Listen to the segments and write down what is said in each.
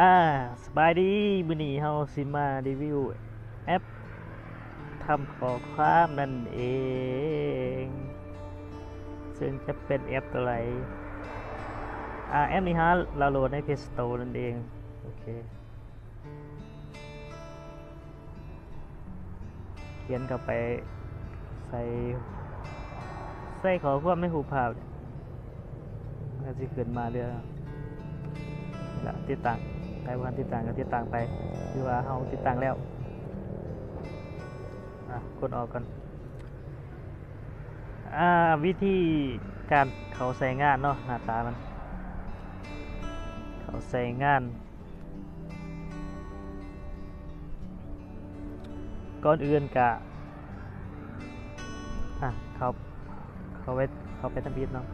ອາ ສະບາຍດີ, ມື້ນີ້ເຮົາຊິມາຣີວິວແອັບທຳຂໍ້ຄວາມນັ້ນເອງ, ເຊິ່ງຈະເປັນແອັບຕົວໃດ? ອາ ແອັບນີ້ຫາດາວໂຫຼດໃນ Play Store ນັ້ນເອງ. ໂອເຄ. ຂຽນເຂົ້າໄປ ໃສ່ ໃສ່ຂໍ້ຄວາມໃນຮູບພາບ ມັນກະຊິຂຶ້ນມາເລື້ອຍລະ ຕິດຕັ້ງ. ໃຜບໍ່ທັນຕິດຕັ້ງກະຕິດຕັ້ງໄປ ຫຼືວ່າເຮົາຕິດຕັ້ງແລ້ວ. ອາ ກົດອອກກ່ອນ. ອາ ວິທີການເຂົ້າໃຊ້ງານເນາະ, ໜ້າຕາມັນ ເຂົ້າໃຊ້ງານ. ກ່ອນອື່ນກະ ອາ ເຂົ້າ ເຂົ້າໄປ ເຂົ້າໄປທຳອິດເນາະ.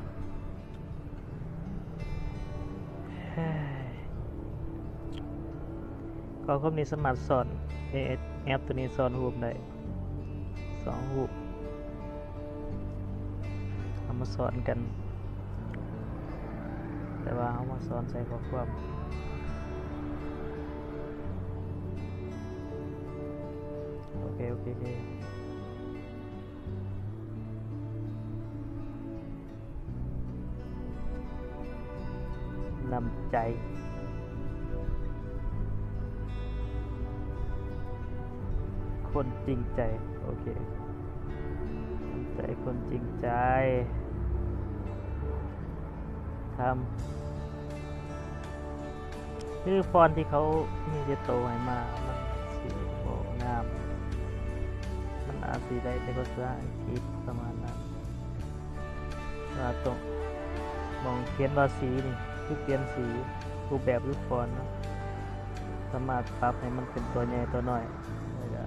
ຂໍ້ຄວາມນີ້ສາມາດສອນ ເອ ແອັບໂຕນີ້ສອນຮູບໄດ້ ສອງຮູບ ເອົາມາສອນກັນ, ແຕ່ວ່າເຮົາມາສອນໃສ່ຂໍ້ຄວາມ. ໂອເຄ ໂອເຄ ໂອເຄ. ນ້ຳໃຈ ຄົນຈິງໃຈ. ໂອເຄ ນ້ຳໃຈຄົນຈິງໃຈ ທຳ ຄືຟອນທີ່ເຂົາມີຕິດໂຕໃຫ້ມາ ມັນຊິບໍ່ງາມ, ມັນອາດຊິໄດ້ແຕ່ພາສາອັງກິດປະມານນັ້ນ. ວ່າຕົງ ໝ່ອງຂຽນວ່າສີນີ້ ຄືປ່ຽນສີ ຮູບແບບ ຄືຟອນເນາະ, ສາມາດປັບໃຫ້ມັນເປັນຕົວໃຫຍ່ຕົວນ້ອຍ ແລ້ວກະ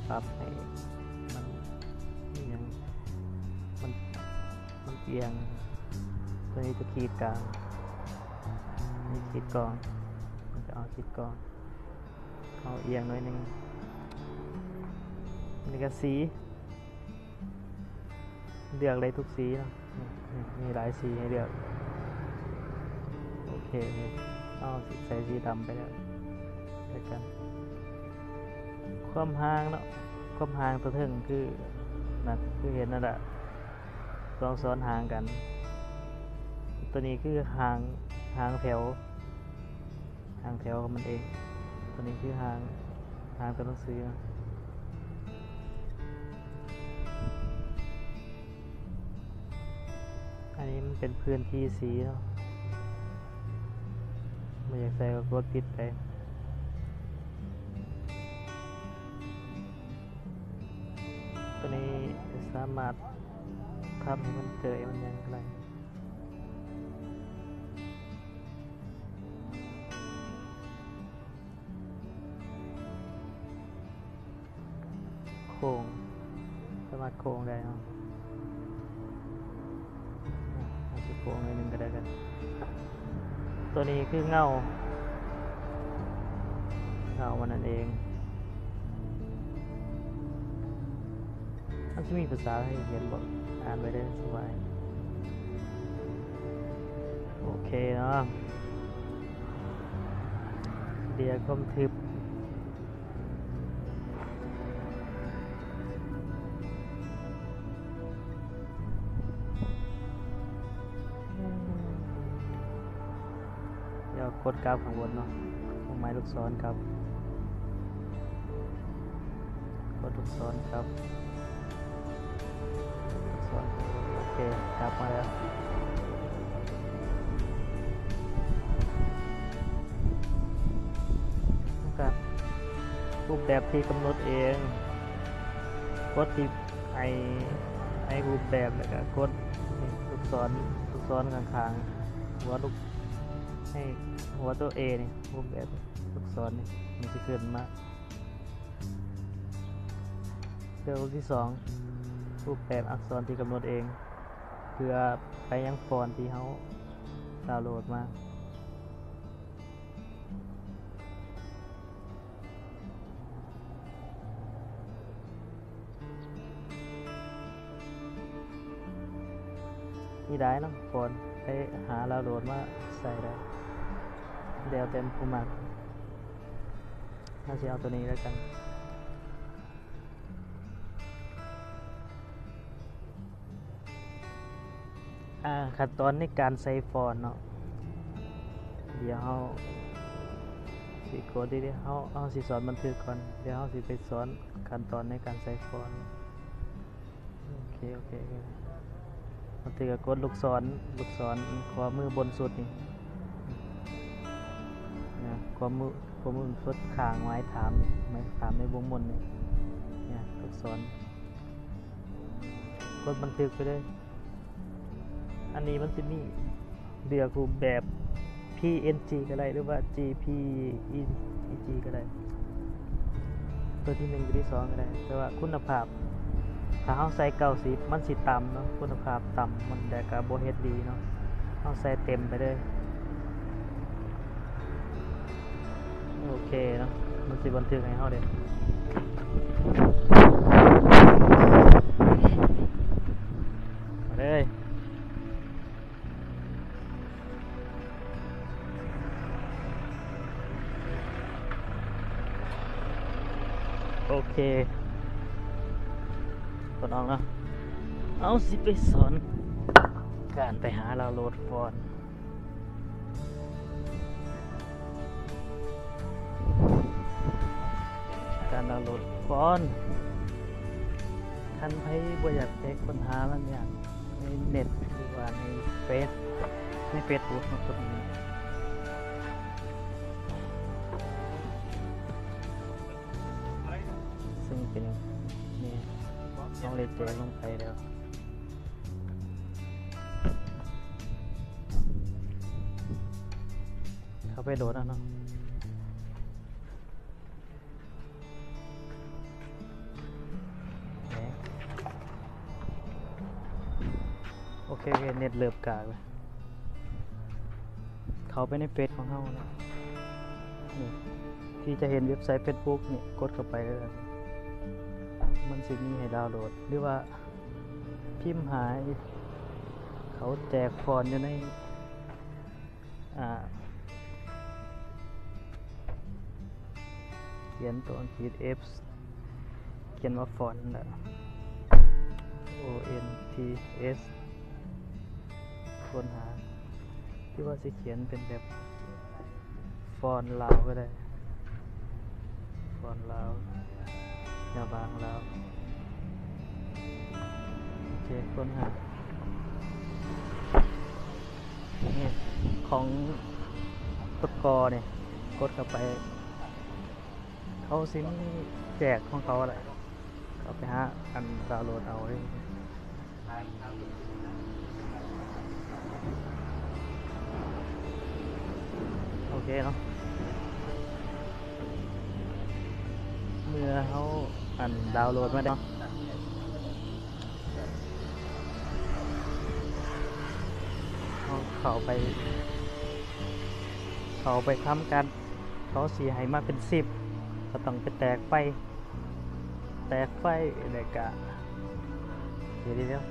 ປັບໃຫ້ມັນ ອີ່ຫຍັງ ມັນ ມັນອຽງ. ຕົວນີ້ຕົວຂີດກາງ ນີ້ຂີດກອງ ມັນກະເອົາຂີດກອງ ເອົາອຽງໜ້ອຍໜຶ່ງ. ນີ້ກະສີ ເລືອກໄດ້ທຸກສີເນາະ, ມີ ມີຫຼາຍສີໃຫ້ເລືອກ. ໂອເຄ ເຮົາຊິໃສ່ສີດຳໄປແລ້ວ ແລ້ວກັນ. ຄວາມຫ່າງເນາະ, ຄວາມຫ່າງຕົວເທິງຄື ນັ້ນ ຄືເຫັນນັ້ນລະ ສອງສອນຫ່າງກັນ. ຕົວນີ້ຄືຫ່າງ ຫ່າງແຖວ ຫ່າງແຖວຂອງມັນເອງ. ຕົວນີ້ຄືຫ່າງ ຫ່າງຕົວໜັງສື. ອັນນີ້ມັນເປັນພື້ນທີ່ສີເນາະ, ບໍ່ຢາກໃສ່ກະກົດປິດໄປ. ຕົວນີ້ສາມາດທຳໃຫ້ມັນເຈີຍມັນຫຍັງກະໄດ້. ໂຄ້ງ ສາມາດໂຄ້ງໄດ້ເນາະ, ອາດຊິໂຄ້ງໜ້ອຍໜຶ່ງກະໄດ້. ຕົວນີ້ຄືເງົາ ເງົາມັນນັ້ນເອງ. ມັນຊິມີພາສາໄທຂຽນບໍ? ອ່ານໄວ້ເດີ ສະບາຍ. ໂອເຄເນາະ, ເດຍຄວາມທຶບ. ດຽວກົດກັບຂ້າງບົນເນາະ, ໝາຍລູກສອນກັບ ກົດລູກສອນກັບ ໂອເຄ ກັບມາແລ້ວ. ກະຮູບແບບທີ່ກຳນົດເອງ, ກົດທີ່ໄອ ໄອຮູບແບບ ແລ້ວກະກົດລູກສອນ ລູກສອນຂ້າງໆ ຫົວລູກ ໃຫ້ຫົວຕົວ A ນີ້ ຮູບແບບລູກສອນນີ້ ມັນຊິຂຶ້ນມາ. ເລືອກຮູບທີສອງ ຮູບແບບອັກສອນທີ່ກຳນົດເອງ ເພື່ອໄປຍັງຟອນທີ່ເຮົາດາວໂຫຼດມາ. ນີ້ໄດ້ເນາະ ຟອນ ໄປຫາດາວໂຫຼດມາໃສ່ໄດ້. ແລ້ວແຕ່ຜູ້ມັກ. ເຮົາຊິເອົາໂຕນີ້ແລ້ວກັນ. ອ່າ ຂັ້ນຕອນໃນການໃສ່ຟອນເນາະ ດຽວເຮົາຊິກົດ ດຽວເຮົາ ເຮົາຊິສອນບັນທຶກກ່ອນ ດຽວເຮົາຊິໄປສອນຂັ້ນຕອນໃນການໃສ່ຟອນ. ໂອເຄ ໂອເຄ ໂອເຄ ມັນຖືກະກົດລູກສອນ ລູກສອນຂວາມືບົນສຸດນີ້ ນະ ຂວາມື ຂວາມືສຸດຂ້າງໝາຍຖາມ ໝາຍຖາມໃນວົງມົນນີ້ ນະ ລູກສອນ ກົດບັນທຶກໄປເລີຍ. ອັນນີ້ມັນຊິມີ ເລືອກຮູບແບບ ພີເອັນຈີ ກໍໄດ້ ຫຼືວ່າ ເຈພີອີຈີ ກໍໄດ້ ຕົວທີໜຶ່ງ ຕົວທີສອງ ກໍໄດ້ ແຕ່ວ່າຄຸນນະພາບ ຖ້າເຮົາໃສ່ເກົ້າສິບ ມັນຊິຕ່ຳເນາະ ຄຸນນະພາບຕ່ຳ ມັນແຕ່ກໍບໍ່ເຮັດດີເນາະ ເຮົາໃສ່ເຕັມໄປເລີຍ. ໂອເຄເນາະ ມັນຊິບັນທຶກໃຫ້ເຮົາເດ້ ມາເລີຍ. ໂອເຄ ກົດອອກເນາະ ເຮົາຊິໄປສອນການໄປຫາດາວໂຫຼດຟອນ ການດາວໂຫຼດຟອນ ຄັນໃຜບໍ່ຢາກໄປຄົ້ນຫາມັນຍາກ ໃນເນັດ ຫຼືວ່າໃນເຟສ ໃນເຟສບຸກເນາະ ກໍມີ ຊຶ່ງເປັນ ນີ້ ເຮົາໄດ້ແຈກລົງໄປແລ້ວ ເຂົ້າໄປໂຫຼດເອົາເນາະ. ໂອເຄ ໂອເຄ ເນັດເລີ່ມກາກແລ້ວ ເຂົ້າໄປໃນເຟສຂອງເຮົາເນາະ ນີ້ ທີ່ຈະເຫັນເວັບໄຊເຟສບຸກນີ້ ກົດເຂົ້າໄປເລີຍ ມັນຊິມີໃຫ້ດາວໂຫຼດ ຫຼືວ່າພິມຫາ ເຂົາແຈກຟອນຢູ່ໃນ ອ່າ ຂຽນຕົວອັງກິດ F ຂຽນວ່າຟອນແຫຼະ O N T S ຄົ້ນຫາ ຫຼືວ່າຊິຂຽນເປັນແບບຟອນລາວກໍໄດ້ ຟອນລາວ ຍາວບາງລາວ ໂອເຄ ຄົ້ນຫາ ນີ້ ຂອງປະກອນີ້ ກົດເຂົ້າໄປ ເຂົາຊິມີແຈກຂອງເຂົາແຫຼະ ເຂົ້າໄປຫາອັນດາວໂຫຼດເອົາເລີຍ ໂອເຄເນາະ ເມື່ອເຮົາອັນດາວໂຫຼດມາແລ້ວເນາະ ເຮົາເຂົ້າໄປ ເຂົ້າໄປທຳການ ເຂົາຊິໃຫ້ມາເປັນຊິບ ກໍຕ້ອງໄປແຕກໄຟ ແຕກໄຟ ແລ້ວກະ ດຽວ ດຽວ ດຽວ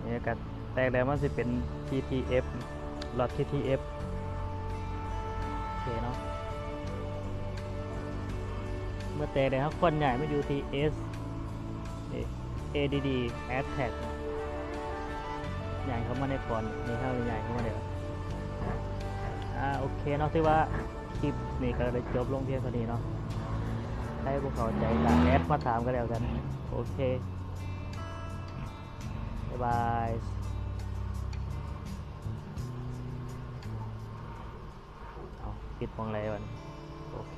ນີ້ກະແຕກແລ້ວ ມັນຊິເປັນ ທີທີເອັຟ ລັອດ ທີທີເອັຟ ໂອເຄເນາະ ເມື່ອແຕກແລ້ວ ເຮົາຄວນຍ້າຍມາຢູ່ທີ່ ເອສ ເອດີດີ ແອັດແທັກ ຍ້າຍເຂົ້າມາໃນຟອນ ນີ້ ເຮົາຍ້າຍເຂົ້າມາແລ້ວ ອ່າ ໂອເຄເນາະ ຖືວ່າຄລິບນີ້ກໍໄດ້ຈົບລົງພຽງເທົ່ານີ້ເນາະ ໃຜບໍ່ເຂົ້າໃຈກໍແອັດມາຖາມກໍແລ້ວກັນ ໂອເຄ ບາຍບາຍ ເອົາ ປິດໝ່ອງໃດບັດນີ້ ໂອເຄ.